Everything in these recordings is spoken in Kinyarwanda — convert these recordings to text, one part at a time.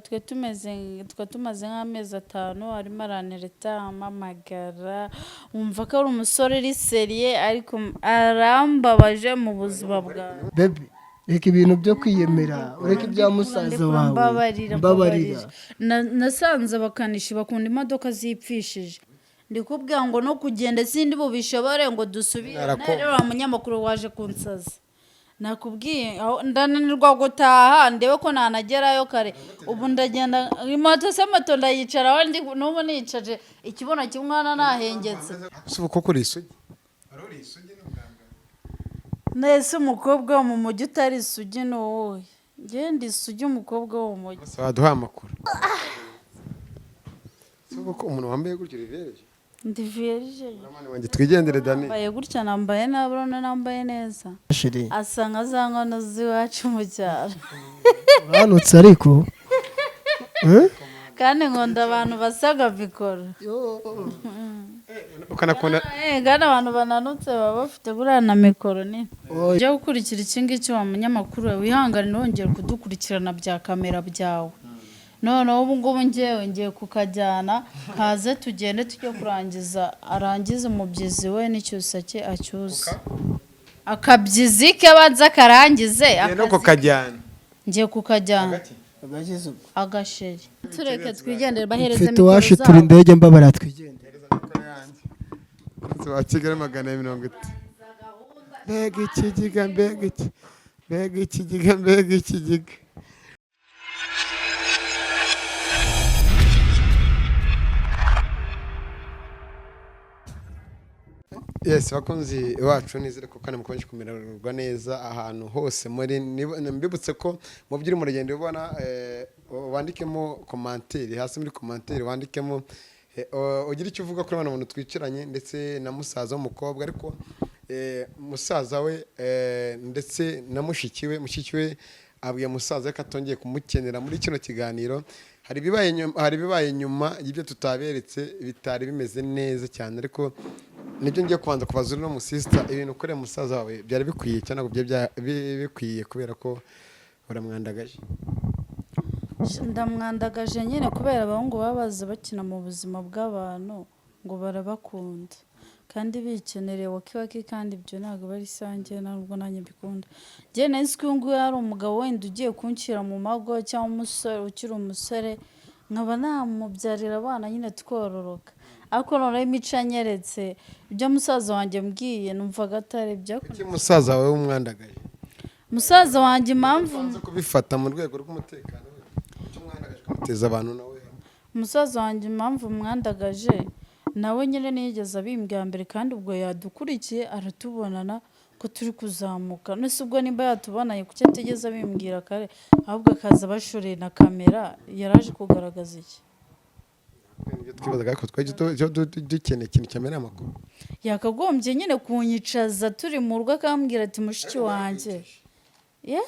Twe tumeze twe tumaze nk'amezi 5 arimo arantereta, ampamagara, wumva ko ari umusore uri sérieux, ariko arambabaje mu buzima bwawe. Baby, reka ibintu byo kwiyemera, ureke ibya musaza wawe. Mbabarira. Mbabarira. Nasanze abakanishi bakunda imodoka zipfishije. Ndikubwira ngo no kugenda sindi bubishobore ngo dusubire. Rero wa munyamakuru waje kunsaza, nakubwiye aho ndananirwa gutaha, ndebe ko nanagerayo kare. Ubu ndagenda moto se, moto ndayicaraho, ndi n'ubu nicaje ikibuno kimwana nahengetse. Si ubu koko uri isugi? Wari uri isugi n'ubwa mbere? Nese umukobwa wo mu mujyi utari isugi ni uwuhe? Njye ndi isugi, umukobwa wo mu mujyi. Bose baduha amakuru. Si ubu ko umuntu wambaye gutyo uri vierge? Ndi vierge. Mwana wanjye, twigendere, Dani. Nambaye gutya, nambaye nabi, urabona nambaye neza. Chérie. Asa nka za nkono z'iwacu mu cyaro. Uranutse ariko. Eh? Kandi nkunda abantu basaga mikoro. Ukanakunda. Kandi abantu bananutse baba bafite buriya na mikoro nini. Oya. Ujya gukurikira iki ngiki, wa munyamakuru we, wihangane wongere kudukurikirana bya kamera byawe. Noneho ubu ngubu ngewe ngiye kukajyana, kaze tugende tujye kurangiza, arangize umubyizi we n'icyusa cye, acyuze akabyizi ke, abanza akarangize no akazi. Kukajyana. Ngiye kukajyana. Agaki? Agakiza ubwo. Agasheri, tureke twigendere, bahereze Mfite mikoro uwashitura zabo. indege, mbabarira twigendere. Hereza mikoro yanjye. Uretse wa Kigali 230. Mbega ikigiga, mbega iki, mbega ikigiga, mbega ikigiga! Yes, bakunzi bacu, nizere ko kandi mukomeje kumererwa neza ahantu hose muri. Mbibutse ko mu byo uri mu rugendo ubona, wandikemo commentaire hasi muri commentaire, wandikemo, ugire icyo uvuga kuri bano bantu twicaranye, ndetse na musaza w'umukobwa, ariko musaza we, ndetse na mushiki we. Mushiki we abwiye musaza we ko atongeye kumukenera muri kino kiganiro. Hari ibibaye nyuma y'ibyo tutaberetse bitari bimeze neza cyane, ariko nibyo ngiye kubanza kubaza uno musista: ibintu ukoreye musaza wawe byari bikwiye cyangwa ntabwo byari bikwiye? Kubera ko uramwandagaje. Ndamwandagaje nyine kubera abahungu baba baza bakina mu buzima bw'abantu ngo barabakunda kandi bikenereye waki waki, kandi ibyo ntabwo bari isange, ntabwo nanjye mbikunda. Njye nari nzi ko uyu nguyu ari umugabo wenda ugiye kunshyira mu mago, cyangwa umusore ukiri umusore nkaba namubyarira abana nyine twororoka, ariko noneho imico anyeretse, ibyo musaza wanjye mbwiye, numvaga atari ibyo. Kuki musaza wawe w'umwandagaje? Musaza wanjye impamvu Ubanza kubifata mu rwego rw'umutekano we. Kuki umwandagaje ukamuteza abantu nawe? Umusaza wanjye impamvu mwandagaje, nawe nyine ntiyigeze abimbwira mbere, kandi ubwo yadukurikiye aratubonana ko turi kuzamuka. Nese ubwo nimba yatubonanye, kuki atigeze abimbwira kare, ahubwo akaza bashoreye na kamera? Yaraje kugaragaza iki? Nibyo twibazaga, ariko twari dukeneye ikintu cyamera amakuru. Yakagombye nyine kunyicaza turi mu rugo, akambwira ati: "Mushiki wanjye." Ye,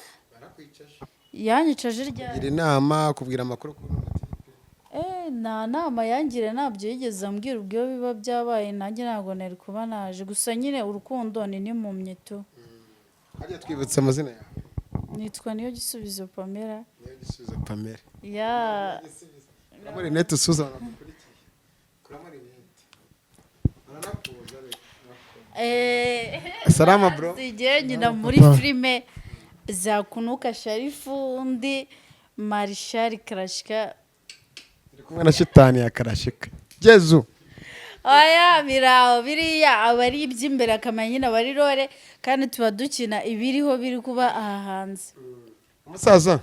yanyicaje ryari? Kugira inama, kubwira amakuru ku Nta nama yangire, ntabyo yigeze ambwira. Ubwo iyo biba byabaye nanjye ntabwo nari kuba naje. Gusa nyine urukundo ni n'impumyi tu. Hajya twibutse amazina yawe. Nitwa Niyo Gisubizo Pamela. Niyo Gisubizo Pamela. Ya. Kuramo rinete, usuhuza abantu bakurikiye. Kuramo rinete, baranakuza reka. Salama, bro. Zigiye nyina muri filime za Kunuka Sharifu, undi Marishari Karashika. Turi kumwe na shitani ya Karashika Jezu. Oya, biraho biriya aba ari iby'imbere, akamenya nyine aba ari role, kandi tuba dukina ibiriho biri kuba aha hanze. Umusaza,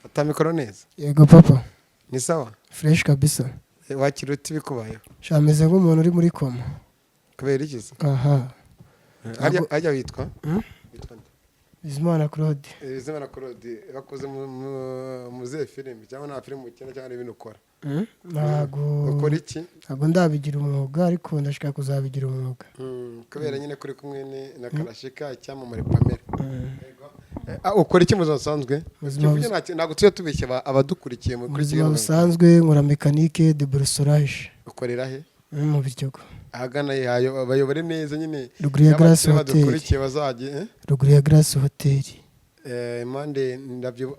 fata mikoro neza. Yego papa. Ni sawa? Fresh kabisa. Wakira uti bikubayeho? Shameze nk'umuntu uri muri koma. Kubera iki se? Aha. Hajya witwa? Witwa nde? Bizimana Claude. Bizimana Claude, bakoze mu zihe filime, cyangwa nta filime ukina, cyangwa n'ibintu ukora? Ntago. Ukora iki? Ntago ndabigira umwuga, ariko ndashaka kuzabigira umwuga. Kubera nyine kuri kumwe na Karashika, icyamamare Pamela. Yego. Ukora iki mu buzima busanzwe? Buzima Kivuge, ntabwo tujya tubeshya abadukurikiye mu Mu kuri buzima Kigali. busanzwe nkora mécanique de broussage. Ukorera he? Mu Biryogo. Ahagana yayo bayobore neza nyine. Ruguru ya Grace N'abakire Hotel. badukurikiye bazajye, eh? Ruguru ya Grace Hotel. Impande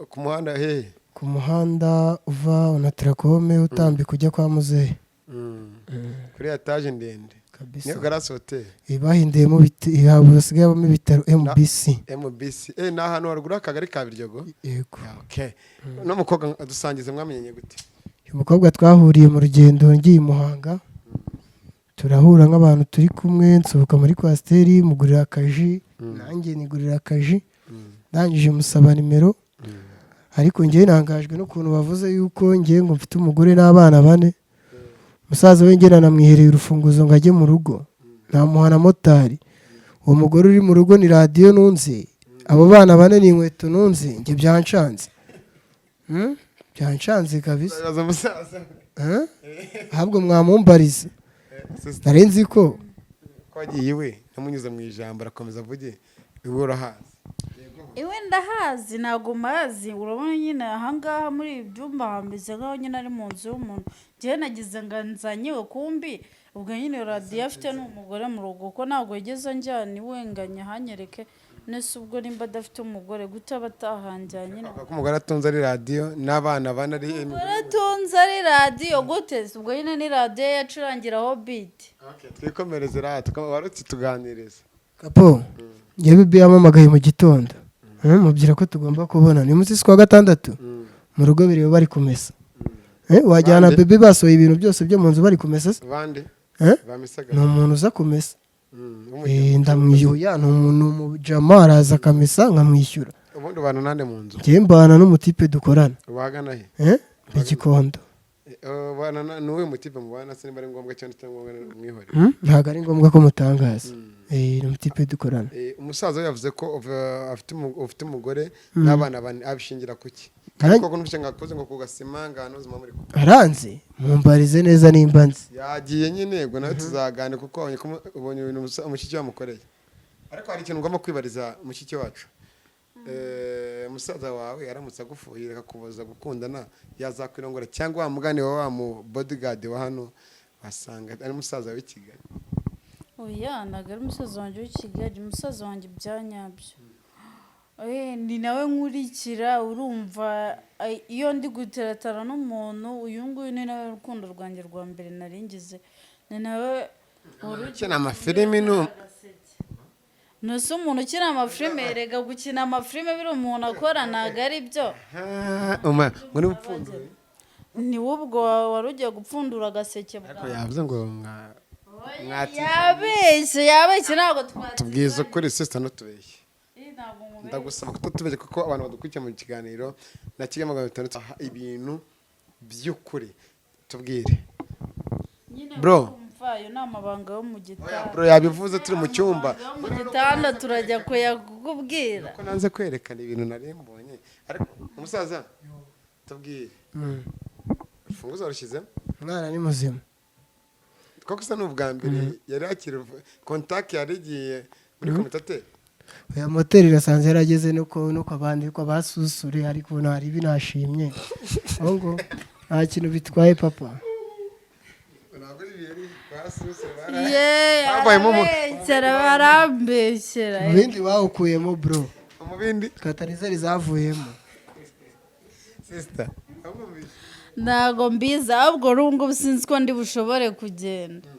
ku muhanda hehe? Ku muhanda uva Onatracom utambika ujya kwa muzehe. Kuri etaje ndende. Kabisa. Niyo Garasi Hoteli. Bahinduyemo hasigaye habamo ibitaro MBC. MBC, ni ahantu haruguru y'akagari ka Biryogo. Yego. Okay, uno mukobwa dusangize, mwamenyanye gute? Uyu mukobwa twahuriye mu rugendo ngiye i Muhanga, turahura nk'abantu turi kumwe, nsohoka muri coaster, mugurira akaji, nanjye nigurira akaji, ndangije musaba nimero. Ariko ngewe ntangajwe n'ukuntu bavuze yuko ngewe ngo mfite umugore n'abana bane. Musaza we njye nanamwihereye urufunguzo ngo ajye mu rugo, namuha na motari. Uwo mugore uri mu rugo ni radiyo nunze, abo bana bane ni inkweto nunze. Njye byanshanze. Byanshanze kabisa. Azaza musaza. Eh? Ahubwo mwamumbariza. Sister, nari nzi ko ko wagiye iwe, namunyuze mu ijambo, arakomeza avuge, iwe urahazi? Iwe ndahazi, ntabwo mpazi. Urabona nyine ahangaha muri ibi byumba hameze nk'aho nyine ari mu nzu y'umuntu. Njyewe nagize ngo nzanyiwe, kumbi ubwo nyine radiyo afite ni umugore mu rugo, kuko ntabwo yigeze anjyana iwe ngo anyahanyereke. Nese ubwo nimba adafite umugore, gute aba atahanjyanye nyine? Avuga ko umugore atunze ari radiyo n'abana bane ari Umugore atunze ari radiyo gute? Ubwo nyine ni radiyo yacurangiraho biti. Okay, twikomereze radiyo warutse tuganiriza. Kapo, ngewe bibi yampamagaye mu gitondo. Mubwira ko tugomba kubona ni munsi kwa gatandatu mu rugo, bireba bari kumesa. Wajyana Bande? Bebe basohoye ibintu byose byo mu nzu bari kumesa se? Bande? Eh? Bamisaga? Ni umuntu uza kumesa. W'umuryango. Ndamwishyura, ni umuntu umujama, araza akamesa nkamwishyura. Ubundi ubana nande mu nzu? Ngewe mbana n'umutipe dukorana. Wagana he? Igikondo. Ubana n'uwuhe mutipe mubana se, niba ari ngombwa cyangwa atari ngombwa mwihorere? Ntabwo ari ngombwa ko mutangaza. Ni umutipe dukorana. Umusaza we yavuze ko ufite umugore n'abana bane, abishingira kuki? Kandi koko numvise ngo akoze ngo ku gasima ngo ahantu hose muri kumwe. Aranze, mumbarize neza nimba nzi. Yagiye nyine, ubwo nawe tuzaganira kuko wabonye ko ubonye ibintu mushiki we yamukoreye. Ariko hari ikintu ngomba kwibariza mushiki wacu. Musaza wawe aramutse agufuhira akakubuza gukundana, yazakwirongora cyangwa wa mugani wa mu bodyguard wa hano wasanga ari musaza w'i Kigali? Oya, ntabwo ari umusaza wanjye w'i Kigali. Umusaza wanjye bya nyabyo, ni nawe nkurikira. Urumva, iyo ndi guteretana n'umuntu, uyu nguyu ni nawe rukundo rwanjye rwa mbere nari ngize, ni nawe Ukina amafilimi ni Ntuse umuntu ukina amafilime? Erega gukina amafilime biri umuntu akora ntabwo ari byo. Ah, uma muri upfunduye. Ni wowe ubwo wari ugiye gupfundura agaseke Ariko bwawe. yavuze ngo mwati Yabeshye, yabeshye, ntabwo twatsinze. Tubwize ukuri, sister, ntutubeshye. Ntabwo nkubeshye. Ndagusaba kutatubeshya kuko abantu badukurikiye mu kiganiro na Kigali 600 aha ibintu by'ukuri, tubwire. Nyine Bro. urumva, ayo ni amabanga yo mu gitanda. Bro, yabivuze turi mu cyumba. Amabanga yo mu gitanda turajya kuyakubwira. Ko nanze kwerekana ibintu nari mbonye. Ariko umusaza, tubwire, urufunguzo warushyizemo? Umwana ni muzima. Koko usa n'ubwa mbere yari yakira contact, yari igiye muri komitate. Oya, moteri irasanzwe yarageze no ku abandi ko basusure, ariko ntari binashimye ahubwo nta kintu bitwaye papa. Ntabwo ari ibintu basusure. Ye. Babayemo Arabeshyera, barambeshyera. Mu bindi bawukuyemo, bro. Mu bindi. Katarizeri zavuyemo. Sister. Ntabwo mbizi, ahubwo n'ubu ngubu sinzi ko ndi bushobore kugenda.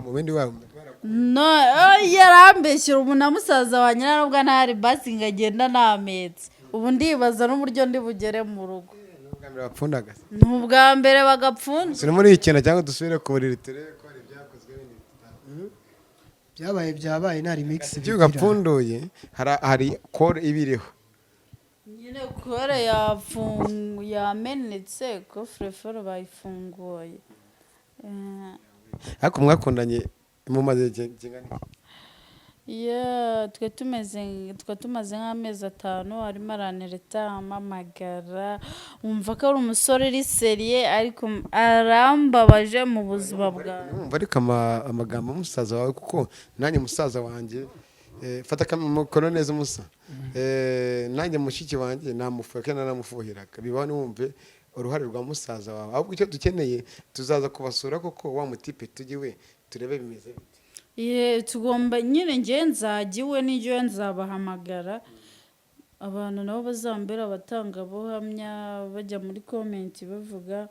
Mu bindi wabo. No, oh, yarambeshyera ubu na musaza wanjye nubwo ntari basi ngo agenda nametse. Ubu ndibaza n'uburyo ndi bugere mu rugo. Ubwa mbere bapfundaga. Ni ubwa mbere bagapfunda. Turi muri iyi kintu cyangwa dusubire ku buriri turebe ko hari ibyakozwe bindi. Byabaye, byabaye, nta remix Iyo bigira. Ugapfunduye hari kore iba iriho. Nyine kore yamenetse, coffre-fort bayifunguye. Ariko mwakundanye mumaze igihe kingana iki? Yeah, twe tumaze nk'amezi 5 arimo aranereta, ampamagara, wumva ko ari umusore uri sérieux, ariko arambabaje mu buzima bwawe. Numva ariko amagambo y'umusaza wawe, kuko nanjye musaza wanjye, fata akamikoro neza umusa. Nanjye mushiki wanjye namufuha kandi naramufuhiraga, bibaho. Ntiwumve uruhare rwa musaza wawe, ahubwo icyo dukeneye tuzaza kubasura koko wa mutipe tujye iwe turebe bimeze bite. Ye, tugomba nyine, njye nzajya iwe n'ijyo nzabahamagara. Abantu nabo bazambera abatangabuhamya, bajya muri comment bavuga,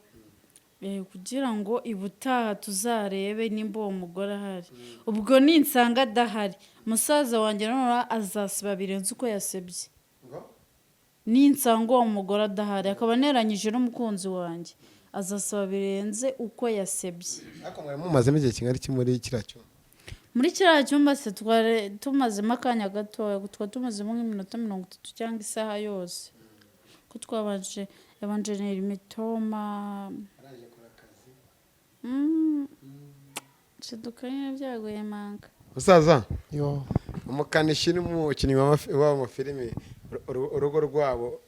kugira ngo ibutaha tuzarebe nimba uwo mugore ahari. Ubwo ninsanga adahari, musaza wanjye noneho azasiba birenze uko yasebye. Ngo? Ninsanga uwo mugore adahari, akaba aneranyije n'umukunzi wanjye, azasaba birenze uko yasebye. Ariko mwari mumazemo igihe kingana iki muri kiriya cyumba? Muri kiriya cyumba se twari tumazemo akanya gatoya, twari tumazemo nk'iminota 30 cyangwa isaha yose, ko twabanje, yabanje ntera imitoma. Nshiduka nyine byaguye manga. Musaza, Yo. umukanishi n'umukinnyi w'amafilimi, urugo rwabo,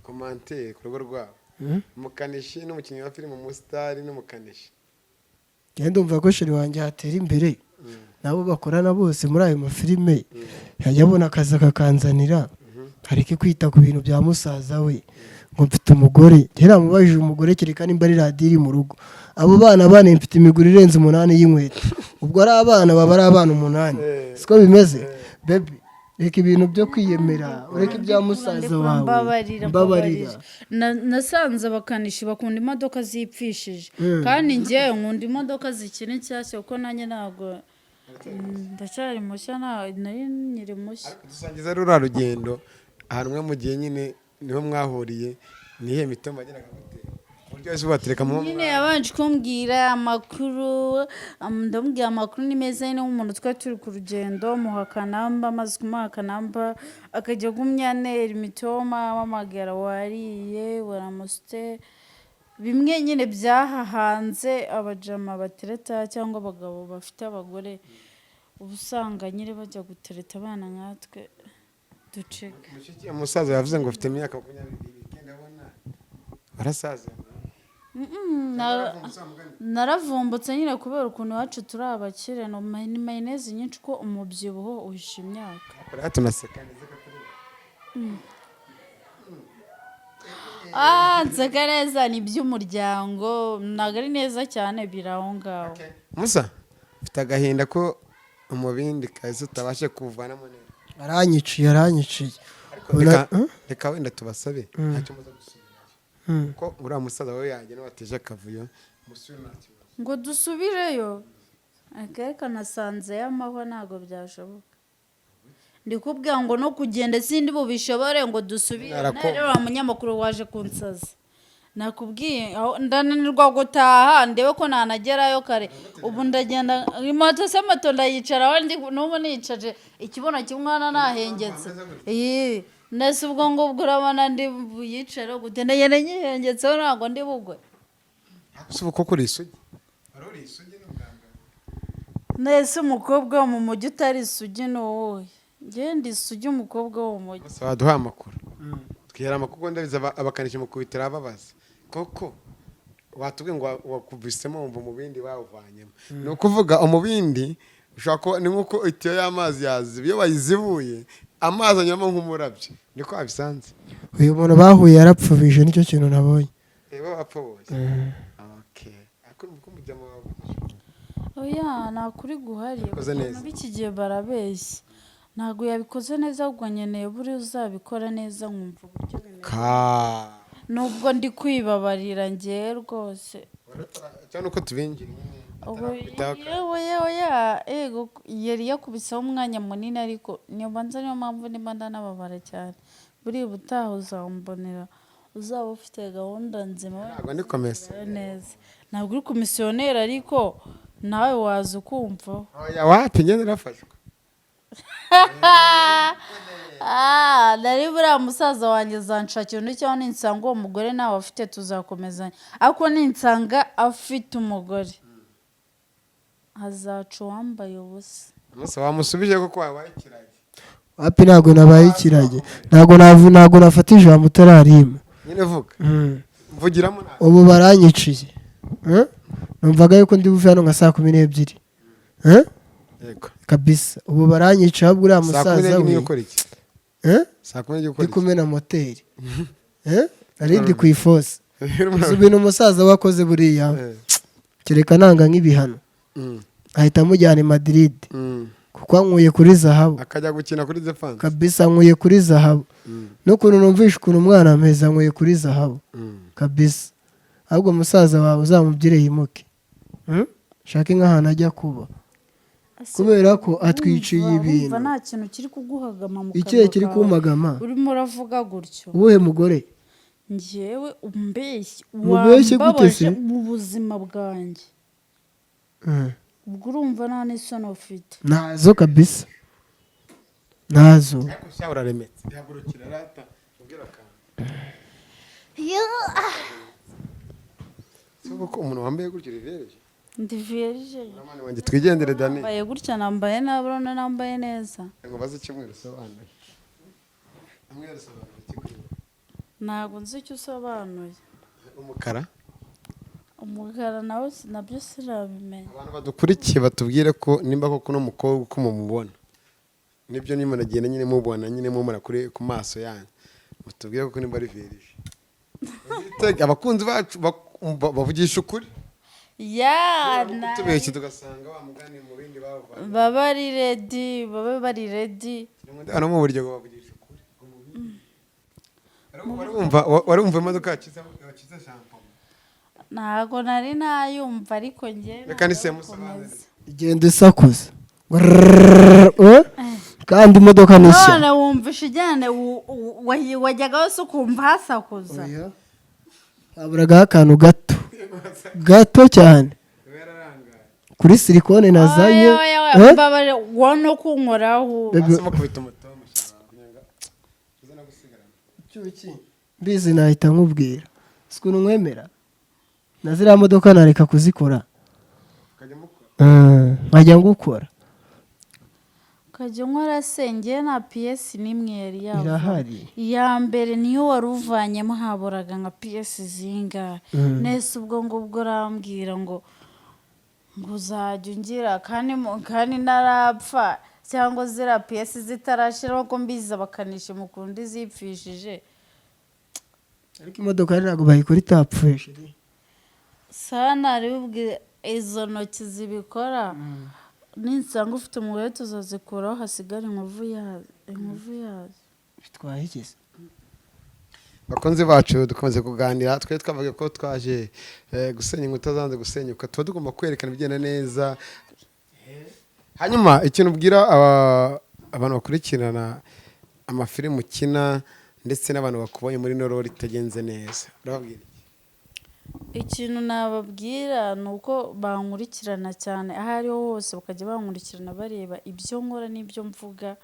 commentaire ku rugo rwabo. Umukanishi n'umukinnyi wa filime, umusitari n'umukanishi. Ngenda ndumva ko chéri wanjye hatera imbere, nabo bakorana bose muri ayo mafilime, yajya abona akazi akakanzanira, areke kwita ku bintu bya musaza we ngo mfite umugore. Njye namubajije umugore, kereka nimba ari radiyo iri mu rugo. Abo bana bane, mfite imiguru irenze umunani y'inkweto, ubwo ari abana baba ari abana umunani, siko bimeze? Baby, reka ibintu byo kwiyemera, ureke ibya musaza wawe. Mbabarira. Mbabarira. Mbabarira. Nasanze abakanishi bakunda imodoka zipfishije, kandi njyewe nkunda imodoka zikiri nshyashya, kuko nanjye ntabwo ndacyari mushya, nari nkiri mushya. Dusangiza ruriya rugendo, ahantu mwe mugiye nyine niho mwahuriye, nihe mitoma yageraga gute ku buryo wese ubatereka mu Nyine yabanje kumbwira amakuru, ndamubwira amakuru ni meza nyine, nk'umuntu twari turi ku rugendo, muha akanamba. Amaze kumuha akanamba, akajya agumya antera imitoma, ampamagara: "Wariye? Waramutse?" Bimwe nyine byahahanze abajama batereta cyangwa abagabo bafite abagore, uba usanga nyine bajya gutereta abana nkatwe duceka. Mushiki, umusaza yavuze ngo ufite imyaka 22, ndabona warasaze. Naravumbutse nyine kubera ukuntu iwacu turi abakire, ni mayonnaise nyinshi, ko umubyibuho uhisha imyaka. Rero tunaseka neza ko atari Ah, nseka neza ni iby'umuryango, ntabwo ari neza cyane, biri aho ngaho. Musa, mfite agahinda ko umubindi kazi utabashe kuwuvanamo neza. Aranyiciye, aranyiciye. Ariko Ubona- reka wenda tubasabe, ntacyo muza gusubirayo, ko uriya musaza we yagenda wateje akavuyo, musubire nta kibazo. Ngo dusubireyo? Akareka, nasanze y'amahwa, ntabwo byashoboka. Ndi kubwira ngo no kugenda sindi bubishobore ngo dusubire. Rero wa munyamakuru waje kunsaza, nakubwiye aho ndananirwa gutaha, ndebe ko nanagerayo kare. Ubu ndagenda moto se, moto ndayicaraho ndi n'ubu nicaje ikibuno kimwana nahengetse. Iyi nese ubwo ngubwo urabona ndi buyicare gute? Ndagenda nyihengetseho, ntabwo ndi bugwe. Si ubu koko uri isugi? Wari uri isugi n'ubwa mbere? Nese umukobwa wo mu mujyi utari isugi ni uwuhe? Ngende isugi, umukobwa wo mu mujyi. Gusa waduha amakuru, twihera amakuru, kuko ndabizi abakanishi mu kubitira ababaza koko. Watubwiye ngo wakubisemo wumva umubindi bawuvanyemo, ni ukuvuga umubindi ushobora kuba ni nk'uko itiyo y'amazi yaziba, iyo bayizibuye amazi anyuramo nk'umurabyo, niko wabisanze? Uyu muntu bahuye yarapfubije, nicyo kintu nabonye. Reba bapfuye. Okay, ariko urumva ko mujya mu Oya, nta kuri guhari. Yabikoze neza. Abantu b'iki gihe barabeshya. Ntabwo yabikoze neza, ahubwo nkeneye buriya uzabikora neza, nkumva uburyo bimeze. Ka Nubwo ndi kwibabarira ngewe rwose. Cyangwa uko tubinjira nyine. Ubu Atarakubitaho. Yewe yewe ya ego, yari yakubiseho umwanya munini, ariko niyo mbanza, niyo mpamvu ndimo ndanababara cyane. Buriya ubutaha uzambonera, uzaba ufite gahunda nzima. Ntabwo ndi komesa. Neza, ntabwo uri komisiyoneri, ariko nawe waza ukumvaho. Oya, wapi, ngende nafashwe. Ah, nari buriya musaza wanjye zanshakira undi, cyangwa ninsanga uwo mugore nawe afite tuzakomezanya, ariko ninsanga afite umugore hazaca uwambaye ubusa. Musa, wamusubije koko wabaye ikiragi? Wapi, ntabwo nabaye ikiragi, ntabwo nafata ijambo utararima. Nyine vuga, mvugiramo ntabwo. Ubu baranyiciye. Eh? Numvaga yuko ndi buve hano nka saa 12. Eh? Yego. Kabisa, ubu baranyica, ahubwo uriya Saa kumi musaza n'ebyiri we. niyo ukora iki? Eh? Saa 12 ukora Ndi iki? kumena moteri. Eh? Nari ndi ku ifosi. Gusa ibintu umusaza we akoze buriya, kereka nanga nk'ibihano, ahita amujyana i Madrid. Kuko ankuye kuri zahabu. Akajya gukina kuri defense. Kabisa, ankuye kuri zahabu. N'ukuntu numvishe ukuntu umwana ameze, ankuye kuri zahabu kabisa. Ahubwo musaza wawe uzamubwire yimuke. Shake nk'ahantu ajya kuba, kubera ko atwiciye Wumva- ibintu. Wumva nta kintu kiri kuguhagama mu Ikihe kanwa kiri kawe. kumagama? Urimo uravuga gutyo. Uwuhe mugore? Njyewe umbeshye? Mubeshye gute Wambabaje se? mu buzima bwanjye. Ubwo urumva nta n'isoni ufite? Ntazo kabisa, ntazo. Ariko sha uraremetse, ihagurukira rata ubwira akantu. Si uko umuntu wambaye gutyo rivereje? Ndi vierge. Mwana wanjye, twigendere, Dani. Nambaye gutya, nambaye nabi, urabona nambaye neza? Ngo baze icyumweru usobanuye, umweru usobanuye iki kuri wowe? Ntabwo nzi icyo usobanuye. Umukara. Umukara nawe nabyo sinabimenya. Abantu badukurikiye batubwire ko nimba koko uno mukobwa uko mumubona nibyo, niba muragenda nyine mubona nyine mumura kuri ku maso yanyu, mutubwire koko nimba ari vierge. Abakunzi bacu bavugisha ukuri. Ya. Tubeshye tugasanga wa mugani mu bindi bavanye. Baba ari ready, babe bari ready. Hano mu buryo bwo bavugisha ukuri. Warumva imodoka yakize shampoo? Ntabwo nari nayumva, ariko njye Reka nise ntabwo musobanurire. komeza. Igenda isakuza. Grrrr, eh? Kandi imodoka ni nshya. None wumvisha ijyane wajyaga wose ukumva hasakuza? Oya. Haburagaho akantu gato gato cyane kuri silicone nazanye. Oya, oya, oya, Eh? mbabarira, wowe no kunkoraho. Bebe, Hasi mukubita umutomo kugira ngo uze no gusigarana. Mbizi nahita nkubwira. Si ukuntu nkwemera na ziriya modoka nareka kuzikora. Ukajya mukora. Nkajya ngukora. Ukajya unkora senge, nta pièce n'imwe yari yava. Irahari. Iya mbere niyo wari uvanyemo, haburaga nka pièces zingahe? Nese ubwo ngubwo urambwira ngo uzajya ungira kandi kandi ntarapfa, cyangwa ziriya pièces zitarashiraho, ko mbizi abakanishi mukunda izipfishije. Ariko imodoka ntabwo bayikora itapfuye, chérie. Sana ubwe izo ntoki zibikora, ninsanga ufite umugore tuzazikuraho, hasigare inkovu yazo, inkovu yazo. Bitwaye iki se? Bakunzi bacu, dukomeze kuganira. Twe twavuga ko twaje gusenya inkuta zanze gusenyuka. Tuba tugomba kwerekana ibigenda neza. Hanyuma ikintu ubwira abantu bakurikirana amafilimu ukina, ndetse n'abantu bakubonye muri ino role itagenze neza, urababwira iki? Ikintu nababwira ni uko bankurikirana cyane aho ariho hose, bakajya bankurikirana bareba ibyo nkora n'ibyo mvuga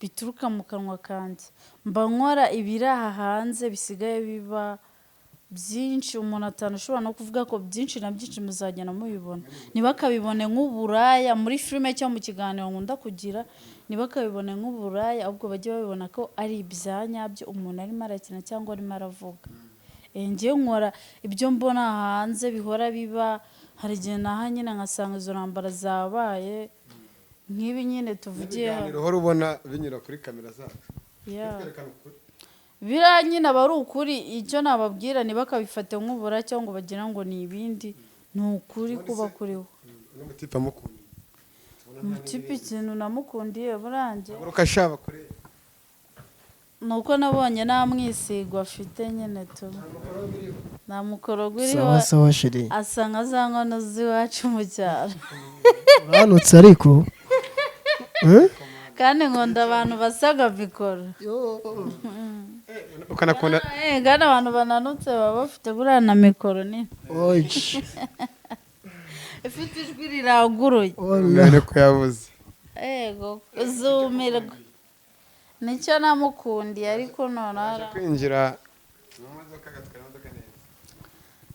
bituruka mu kanwa kanjye. Mba nkora ibiri aha hanze bisigaye biba byinshi, umuntu atanu ashobora no kuvuga ko byinshi na byinshi muzagenda mubibona. Ntibakabibone nk'uburaya muri filime cyangwa mu kiganiro nkunda kugira, ntibakabibone nk'uburaya, ahubwo bajye babibona ko ari ibya nyabyo umuntu arimo arakina cyangwa arimo aravuga. Njyewe nkora ibyo mbona hanze bihora biba. Hari igihe naha nyine nkasanga izo ntambara zabaye nk'ibi nyine tuvugiye hano. Ibiganiro uhora ubona binyura kuri kamera zacu. Twerekana ukuri. Biriya nyine aba ari ukuri. Icyo nababwira, ntibakabifate nk'ubura cyangwa ngo bagira ngo ni ibindi, ni ukuri kuba kuriho. N'umutipe amukunda. Umutipe, ikintu namukundiye burangiye. Haguruka shaba kure. Ni uko nabonye nta mwisigo afite nyine tu, nta mukorogo uriho. Sawa sawa, chérie. Asa nka za nkono z'iwacu mu cyaro. Uranutse ariko. Eh? Kandi nkunda abantu basaga mikoro. Ukanakunda. Kandi abantu bananutse baba bafite buriya na mikoro nini. Oji. Ifite ijwi riranguruye. Ola. None ko yabuze. Ego, zumirwa, nicyo namukundiye, ariko noneho kwinjira mu modoka agatwara imodoka neza.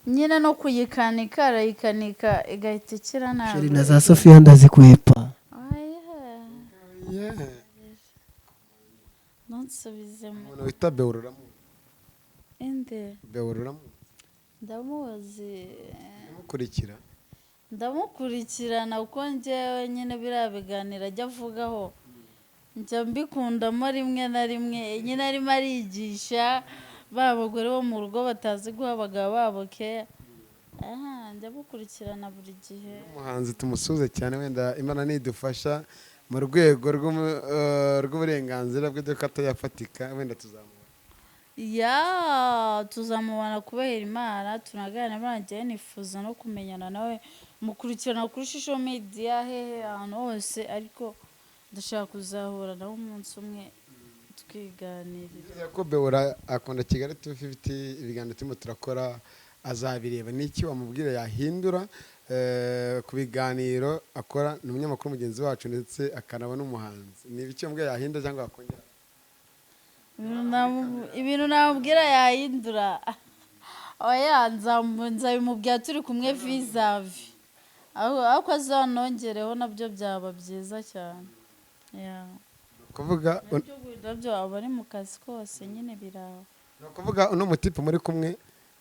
Nyine no kuyikanika arayikanika igahita ikira nabi. Chérie, na za Sofiya ndazikwepa. Oya. Yeah. Ntunsubizemo. Umuntu wita Bewuro uramuzi? Inde? Bewuro uramuzi? Ndamuzi. Umukurikira? Ndamukurikirana, kuko njyewe nyine biriya biganiro ajya avugaho njya mbikundamo rimwe na rimwe. Nyine arimo arigisha ba bagore bo mu rugo batazi guha abagabo babo keya. Aha njya mukurikirana buri gihe. Umuhanzi tumusuze cyane, wenda Imana nidufasha. Mu rwego rw'uburenganzira bwe, dore ko atayafatika, wenda tuzamubona. Ya, tuzamubona kubera Imana, tunaganira. Banjye nifuza no kumenyana nawe, mukurikirana kuri social media, hehe, ahantu hose, ariko ndashaka kuzahura nawe umunsi umwe tukiganirira. Ko Bewura akunda Kigali 250, ibiganiro turimo turakora azabireba. N'iki wamubwira yahindura ku biganiro akora? Ni umunyamakuru mugenzi wacu ndetse akanaba n'umuhanzi. Ni ibiki wamubwira yahindura cyangwa yakongera? Ibintu namubwira yahindura, oya, nzabimubwira turi kumwe vis-à-vis, ariko azanongereho nabyo byaba byiza cyane. Yeah. Kuvuga Nabyo guhindura byo aba ari mu kazi kose nyine biraba. Ni ukuvuga uno mutipe muri kumwe,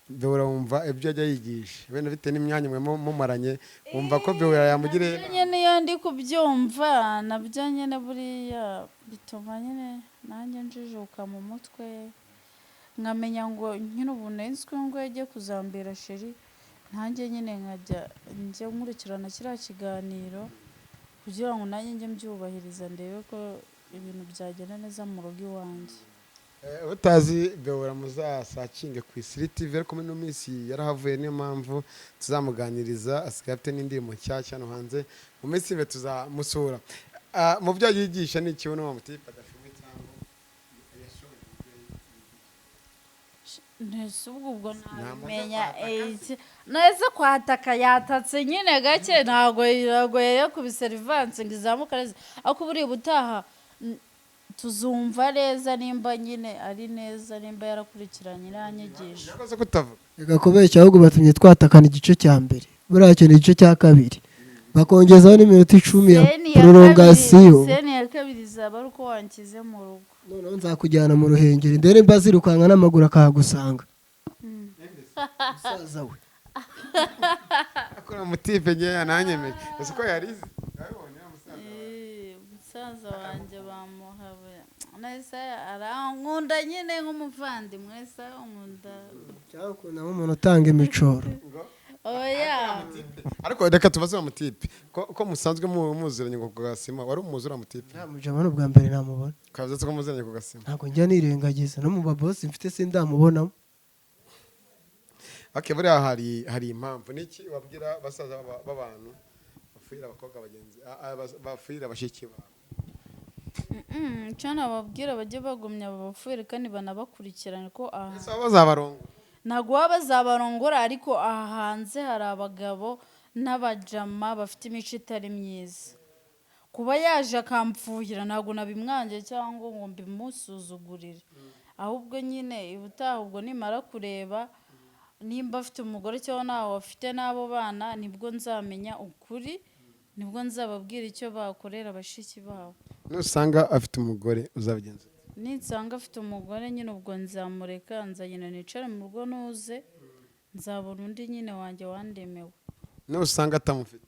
Bewura, wumva ibyo ajya yigisha wenda bitewe n'imyanya mwe mumaranye, wumva ko Bewura yamugiriye? Nabyo nyine iyo ndi kubyumva, nabyo nyine buriya bituma nyine nanjye njijuka mu mutwe, nkamenya ngo nyine ubu nzi ngo yagiye kuzambera chéri, nanjye nyine nkajya njya nkurikirana kiriya kiganiro kugira ngo nanjye njye mbyubahiriza, ndebe ko ibintu byagenda neza mu rugo iwanjye. Utazi Bewura muzasakinge ku Isiri TV, ariko muri ino minsi yarahavuye, niyo mpamvu tuzamuganiriza. Asigaye afite n'indirimbo nshyashya hano hanze, mu minsi imbere tuzamusura. Mu byo yigisha ni ikibuno wa mutipe adashoboye cyangwa yashoboye mu byo yigisha? Ntese ubwo nabimenya? Kwataka. Nese kwataka yatatse nyine gake, ntabwo yari yakubise rivanse ngo izamuke neza, ariko buriya ubutaha tuzumva neza nimba nyine ari neza, nimba yarakurikiranye iriya nyigisho. Yakoze kutavuga. Reka kubeshya, ahubwo batumye twatakana igice cya mbere. Buriya kintu igice cya kabiri bakongezaho n'iminota 10 ya Scène ya prolongation. scène ya kabiri izaba ari uko wanshyize mu rugo. Noneho nzakujyana mu Ruhengeri, ndere mba zirukanka n'amaguru akahagusanga, musaza we. Akora mutipe ngewe yananyemeye, uzi ko yarize? Wabibonye wa musaza wawe? Musaza wanjye bamuhawe nese arankunda nyine nk'umuvandimwe, se nkunda. Cyangwa ukunda nk'umuntu utanga imicoro. Ngo Oya. Ariko reka tubaze wa mutipe ko musanzwe muziranye ngo ku gasima, wari umuzi uriya mutipe? Nta mujama, ni ubwa mbere namubona. Twavuze ko muziranye ku gasima. Ntabwo njya nirengagiza, no mu babosi mfite sindamubonamo. Okay, buriya hari impamvu. Niki wabwira basaza b'abantu bafurira abakobwa bagenzi bafurira bashiki babo? Icyo nababwira, bajye bagumya babafurire kandi banabakurikirane ko aha Ese baba bazabarongo? Ntabwo baba bazabarongora, ariko aha hanze hari abagabo n'abajama bafite imico itari myiza. Kuba yaje akamfuhira ntabwo nabimwangiye cyangwa ngo mbimusuzugurire, ahubwo nyine ubutaha ubwo nimara kureba nimba afite umugore cyangwa ntawe afite n'abo bana, nibwo nzamenya ukuri, nibwo nzababwira icyo bakorera bashiki babo. Nusanga afite umugore uzabigenza ute? Ninsanga afite umugore nyine ubwo nzamureka, nzagenda nicare mu rugo nuze, nzabona undi nyine wanjye wandemewe. Nusanga atamufite?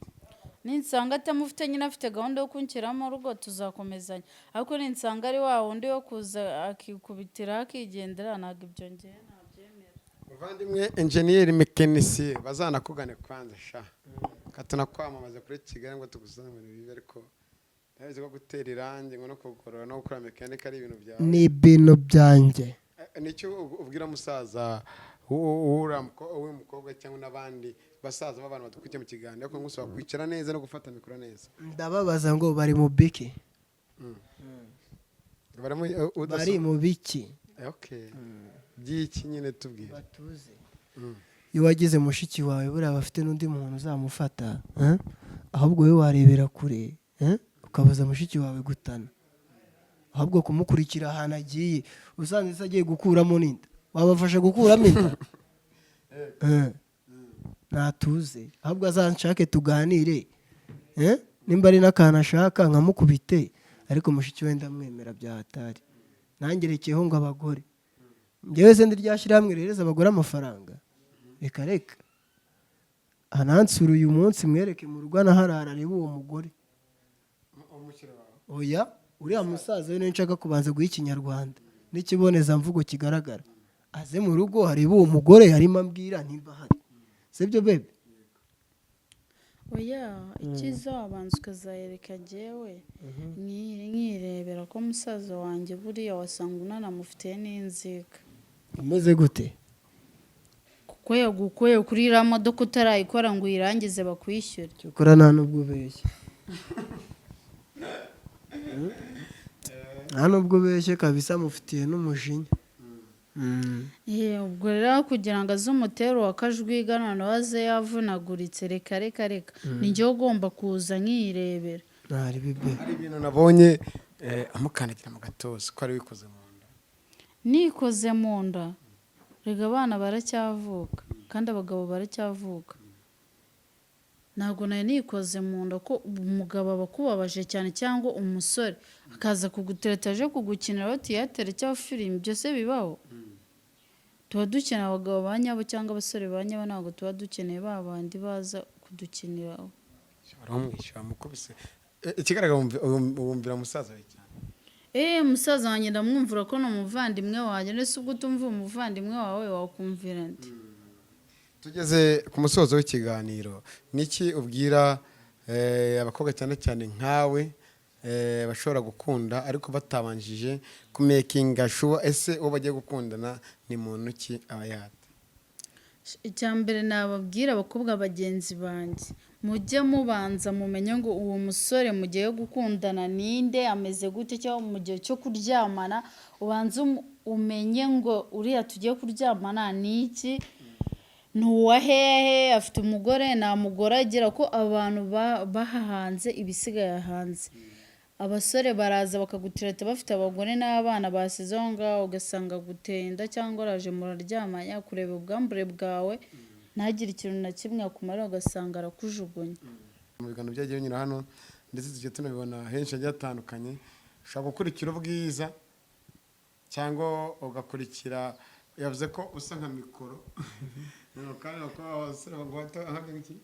Ninsanga atamufite nyine, afite gahunda yo kunshyiramo urugo, tuzakomezanya, ariko ninsanga ari wa wundi wo kuza akikubitira akigendera, ntabwo ibyo ngewe nabyemera. Muvandimwe enjeniyeri mekanisiye, bazanakugane kwanza sha, katunakwamamaza kuri Kigali ngo tugusangane bibi, ariko ndabizi ko gutera irangi ngo no kugorora no gukora mekanike ari ibintu byawe. Ni ibintu byanjye. Nicyo ubwira musaza w'uyu mukobwa cyangwa n'abandi basaza b'abantu badukurikiye mu kiganiro, ariko ngusaba kwicara neza no gufata mikoro neza. Ndababaza ngo bari mu biki? Barimo Bari mu biki? Okay, by'iki nyine tubwire. Batuze. Iyo wagize mushiki wawe, buriya aba afite n'undi muntu uzamufata, eh? Ahubwo wowe warebera kure, eh? Ukabuza mushiki wawe gutana, ahubwo kumukurikira ahantu agiye, usanze se agiye gukuramo n'inda, wabafasha gukuramo inda? Eh. Natuze, ahubwo azanshake tuganire, eh? Nimba ari n'akantu ashaka nkamukubite, ariko mushiki we ndamwemera bya hatari. Nangerekeyeho ngo abagore, njyewe se ndi rya shyirahamwe rihereza abagore amafaranga? Reka reka, anansura uyu munsi mwereke mu rugo anaharara, arebe uwo mugore. Oya, uriya musaza we niwe nshaka kubanza guha ikinyarwanda n'ikibonezamvugo kigaragara, aze mu rugo arebe uwo mugore harimo ambwira nimba ahari. Sibyo bebe? Oya, icyiza wabanza ukazayereka jyewe nkirebera ko musaza wanjye buriya wasanga unanamufitiye n'inzika. Umeze gute? Kuko yagukuye kuri iriya modoka utarayikora ngo uyirangize bakwishyure. Cyokora nta nubwo ubeshye, nta nubwo ubeshye kabisa, mufitiye n'umujinya. Ubwo rero kugira ngo aze umutere uwa kajwiga noneho aze yavunaguritse, reka reka reka, ni njyewe ugomba kuza nkirebera. Ntari bibe. Hari ibintu nabonye amukandagira mu gatuza, ko ari wikoze mu nda. Nikoze mu nda? Rega abana baracyavuka kandi abagabo baracyavuka. Ntabwo nari nikoze mu nda, ko umugabo aba akubabaje cyane, cyangwa umusore akaza kugutereta aje kugukiniraho tiyatere cyangwa filime, byose bibaho. Tuba dukeneye abagabo ba nyabo cyangwa abasore ba nyabo, ntabwo tuba dukeneye ba bandi baza kudukiniraho. Waramwishyura mukubise. Ikigaragara wumvira musaza we cyane. Eee, musaza wanjye ndamwumvira ko ni umuvandimwe wanjye. Ndetse ubwo utumva umuvandimwe wawe wakumvira nde? Tugeze ku musozo w'ikiganiro. Niki ubwira abakobwa, cyane cyane nkawe, bashobora gukunda ariko batabanjije kumakinga sure ese uwo bagiye gukundana ni muntu ki, aba yate? Icya mbere nababwira abakobwa bagenzi banjye, mujye mubanza mumenye ngo uwo musore mugiye gukundana ninde, ameze gute, cyangwa mu gihe cyo kuryamana ubanze umenye ngo uriya tugiye kuryamana ni iki, ni uwa hehe, afite umugore, nta mugore agira, ko abantu baha hanze ibisigaye hanze. Abasore baraza bakagutereta bafite abagore n'abana basize aho ngaho, ugasanga agutenda cyangwa araje muraryamanya kureba ubwambure bwawe, ntagire ikintu na kimwe akumarira, ugasanga arakujugunya. Mu biganiro byagiye binyura hano, ndetse tujya tunabibona henshi hagiye hatandukanye, ushobora gukurikira ubwiza cyangwa ugakurikira, yavuze ko usa nka mikoro, kandi bakaba abasore baguhata nka iki?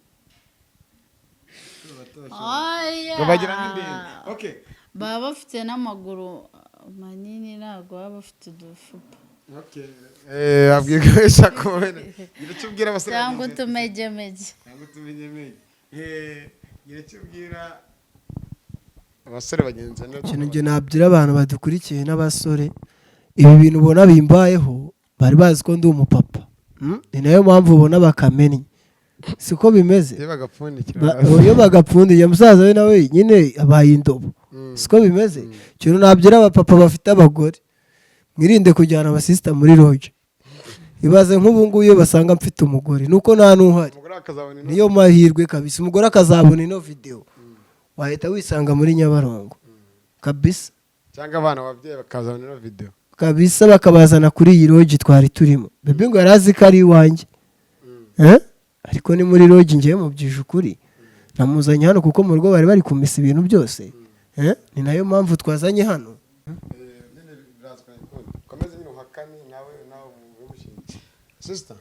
Oya. Ngo bagira nk'indende, okay. Baba bafite n'amaguru manini, ntabwo baba bafite udufupa. Okay, abwiye ko ishaka kubona, gira icyo ubwira abasore cyangwa bagenzi. Utumegemege. Cyangwa utumegemege. Gira icyo ubwira abasore bagenzi bawe. Ikintu njye nabwira abantu badukurikiye n'abasore, ibi bintu ubona bimbayeho, bari bazi ko ndi umupapa. Ni nayo mpamvu ubona bakamennye, siko bimeze? Iyo bagapfundikira. Iyo bagapfundiye musaza we nawe nyine abaye indobo, siko bimeze? Ikintu nabwira abapapa bafite abagore, mwirinde kujyana abasisita muri lodge. Ibaze nk'ubu ngubu iyo basanga mfite umugore, nuko nta n'uhari. Umugore akazabona ino. Niyo mahirwe kabisa, umugore akazabona ino video, wahita wisanga muri Nyabarongo kabisa. Cyangwa abana, ababyeyi bakazabona ino video. Kabisa, bakabazana kuri iyi lodge twari turimo. Bebe ngo yari azi ko ari iwanjye. Eh? Ariko ni muri lodge. Ngewe mubyije ukuri, namuzanye hano kuko mu rugo bari bari kumesa ibintu byose. Eh? Ni nayo mpamvu twazanye hano. Nyine birazwi, komeze nyine uhakane nawe, nawe ubimushinge sister.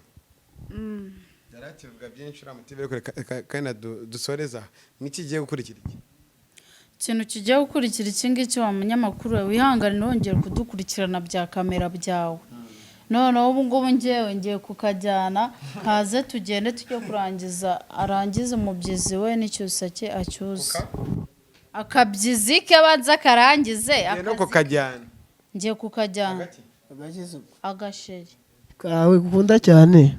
Yari akivuga byinshi uriya mutibe, ariko reka kandi dusoreza. Niki kigiye gukurikira iki? Ikintu kigiye gukurikira iki ngiki, wa munyamakuru we, wihangane wongere kudukurikirana bya kamera byawe. Noneho ubu ngubu ngewe ngiye kukajyana, haze tugende tujye kurangiza, arangize umubyizi we n'icyusa cye acyuze, akabyizi ke abanza akarangize. Ngiye no Akazi- kukajyana. Ngiye kukajyana. Agaki? Agasheri. Kawe ukunda cyane.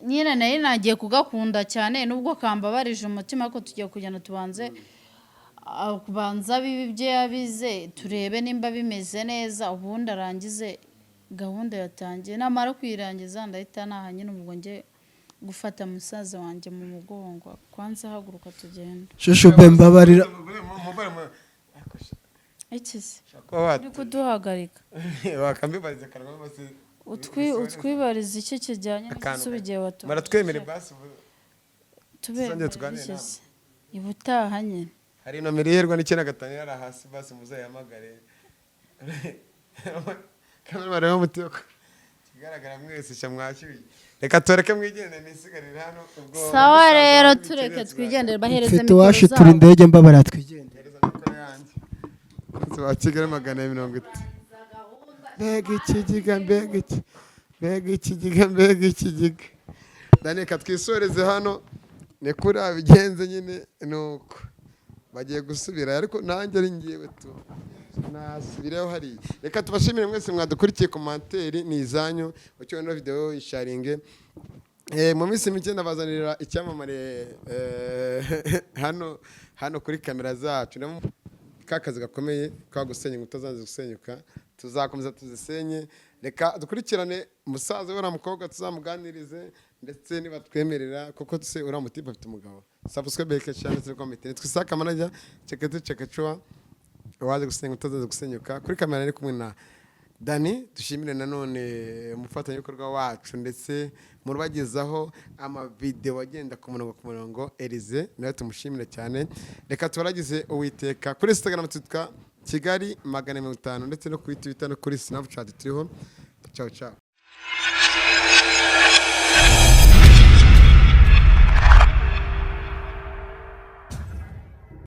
Nyine nari nagiye kugakunda cyane, nubwo kambabarije umutima, ko tugiye kugenda tubanze kubanza bibe ibyo yabize, turebe nimba bimeze neza, ubundi arangize gahunda yatangiye. Namara kuyirangiza ndahita naha nyine, ubwo njye gufata musaza wanjye mu mugongo. Kwanza haguruka tugende. Shushu be, mbabarira. Iki se? Kuba Uri kuduhagarika. Wakambibariza akanwa bose. Utwibariza iki kijyanye Akantu n'igisubizo igihe watubajije? Baratwemere basi ubu. Tubemere. Tuzongere tuganire. Iki se? Ibutaha nyine. Hari nomero iherwa n'95 iri hasi, basi muzayihamagare. Kandi bareba umuti ko ikigaragara mwese sha mwashyuye. Reka tureke mwigendere, nisigarire hano ubwo. Sawa. Musaza Rero wawe tureke bikeneye. twigendere, bahereze Mfite mikoro uwashitura zabo. indege, mbabarira twigendere. Hereza mikoro yanjye. Munsi wa Kigali 230. Mbega ikigiga, mbega iki, mbega ikigiga, mbega ikigiga! Dani, reka twisoreze hano. Ni kuri bigenze nyine, nuko bagiye gusubira, ariko nanjye ari ngewe tu nasubireho hariya. Reka tubashimire mwese mwadukurikiye. Commentaire ni izanyu, ukibona video isharinge. Mu minsi mike ndabazanira icyamamare hano kuri kamera zacu. Ka kazi gakomeye ka gusenya inkuta zanze gusenyuka, tuzakomeza tuzisenye. Reka dukurikirane umusaza uriya mukobwa, tuzamuganirize ndetse nibatwemerera, kuko se uriya mutipe afite umugabo. Subscribe cyane ndetse comment. Twisaka manager cekete cekecua waje gusenya utazaza gusenyuka. Kuri kamera ari kumwe na Dani. Dushimire nanone umufatanyabikorwa wacu ndetse murubagezaho amavideo agenda ku murongo ku murongo, Elize, nawe tumushimire cyane. Reka tubaragize Uwiteka. Kuri Instagram twitwa Kigali 150, ndetse no kuri Twitter no kuri Snapchat turiho. Ciao ciao.